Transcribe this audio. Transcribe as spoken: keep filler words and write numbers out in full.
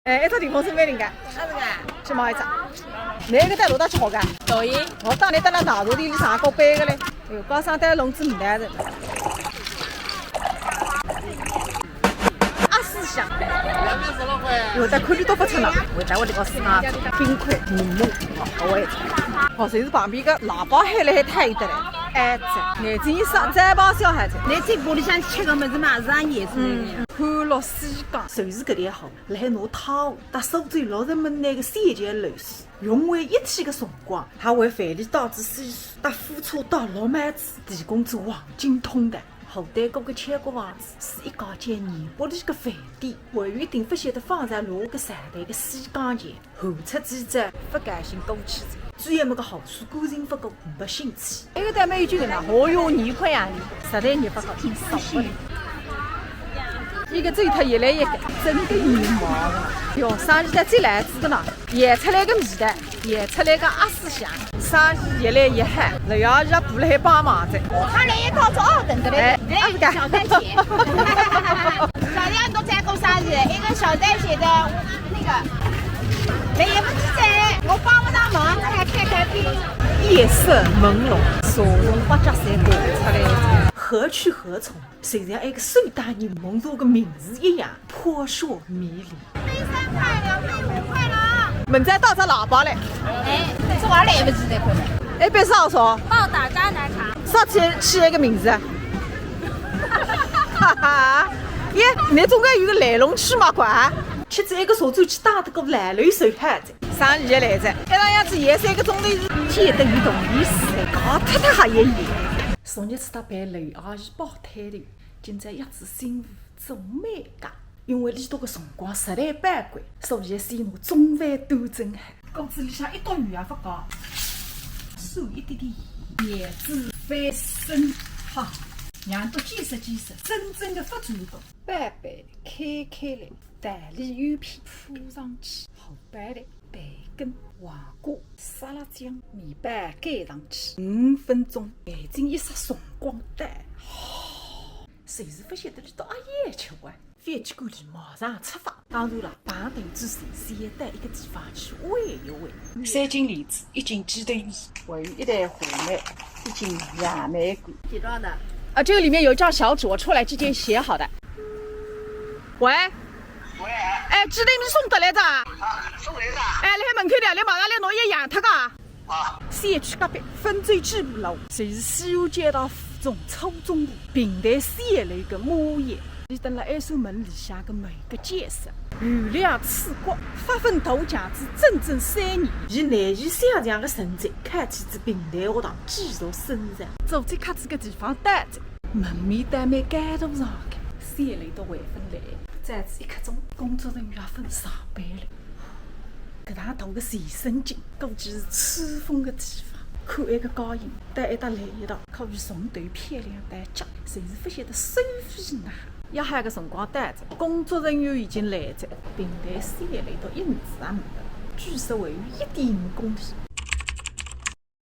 哎，一只电风扇蛮灵个，啥个？去买一只。哪个带罗大去好个？抖音。我当年在那大陆地里上过班个嘞。哎呦，高三带笼子没带着。啊，思想。有的看你都不出了，我带我这个是啊，冰块、檸檬，好，我也吃。哦，谁是旁边个喇叭还来还太的嘞？哎，这眼睛一眨，再把小孩子。那这玻璃上吃个么子嘛，是也是那个。嗯，看落西江，就是搿点好。 辣海拿汤搭苏州老人们那个三桥楼市融为一体的辰光，还为万里大子西施搭火车到老妹子提供仔黄金通道。后头搿个千国房子是一家间廿八里个饭店，还有一顶勿晓得放在哪个朝代的西江桥，后出几只勿甘心过去仔，最后么个好处感情勿够，没兴趣。 埃个倒蛮有劲个呢，哦哟，你看呀，你实在热勿好，挺爽个。一个走脱越来越个，真个有毛个。哟，生意在最来子个呢，也出来个味道，也出来个阿斯香，生意越来越好，老爷也不来帮忙哉。我看了一套子哦，等着嘞。哎，哎，阿是个。小玳姐，小玳都在过生日，一个小玳姐的那个，没也不是在，我帮不上忙，这还开开冰。夜色朦胧，茶虫八脚侪跑出来哉。何去何从？就像埃个苏州人梦中个名字一样，扑朔迷离。杯三块，两杯五块了啊。门再打只喇叭嘞。哎，这玩意儿来不及再过来。哎，杯啥说？暴打渣男茶。啥起起一个名字？哈哈，耶，你总该有个来龙去脉管。吃仔埃个茶酒去打得过来了，手汗子。 生意也来哉，一样样子也三个钟头是见得有同意思，搞脱脱还也有。昨日子搭陪刘阿姨摆摊头，今朝约仔新妇做美甲，因为里头个辰光实在宝贵，所以先拿中饭端正好。锅子里向一滴油也勿加，撒一点点盐，盐子翻身，好，让伊见识见识真正的勿传统。 宝贝，开开来，蛋里有片铺上去，荷包蛋、培根、黄瓜、沙拉酱、面包盖上去，五分钟，眼睛一眨，辰光到。哦，就是勿晓得伊到阿要吃完，饭吃过来马上出发。当然了，碰头之前，先要到一个地方去喂一喂。三斤莲子，一斤鸡腿米，还有一袋话梅，一斤野梅干。结账的。啊，这个里面有一张小纸，我出来之前写好的。 喂？喂？哎，鸡腿米送得来的啊？啊，送来的啊？哎，辣海门口的，侬马上来拿一样脱个啊。啊。小区隔壁汾州支部路，就是西安街道附中初中部平台三楼个马沿。伊蹲辣埃扇门里向个门个角色，余量次高，发奋图强仔整整三年。以难以想象个成绩，开启仔平台学堂继续深造。做最客气个地方到哉。 门面倒蛮高大上个，三楼到还朆来，再仔一刻钟，工作人员也朆上班了。搿趟大个全身劲，估计是吹风个地方，看埃个脚印，到埃搭来一趟，可以从头漂亮到脚，就是勿晓得收费哪。约好个辰光到哉，工作人员已经来哉，平台三楼到印子也没得，据说还有一点五公里。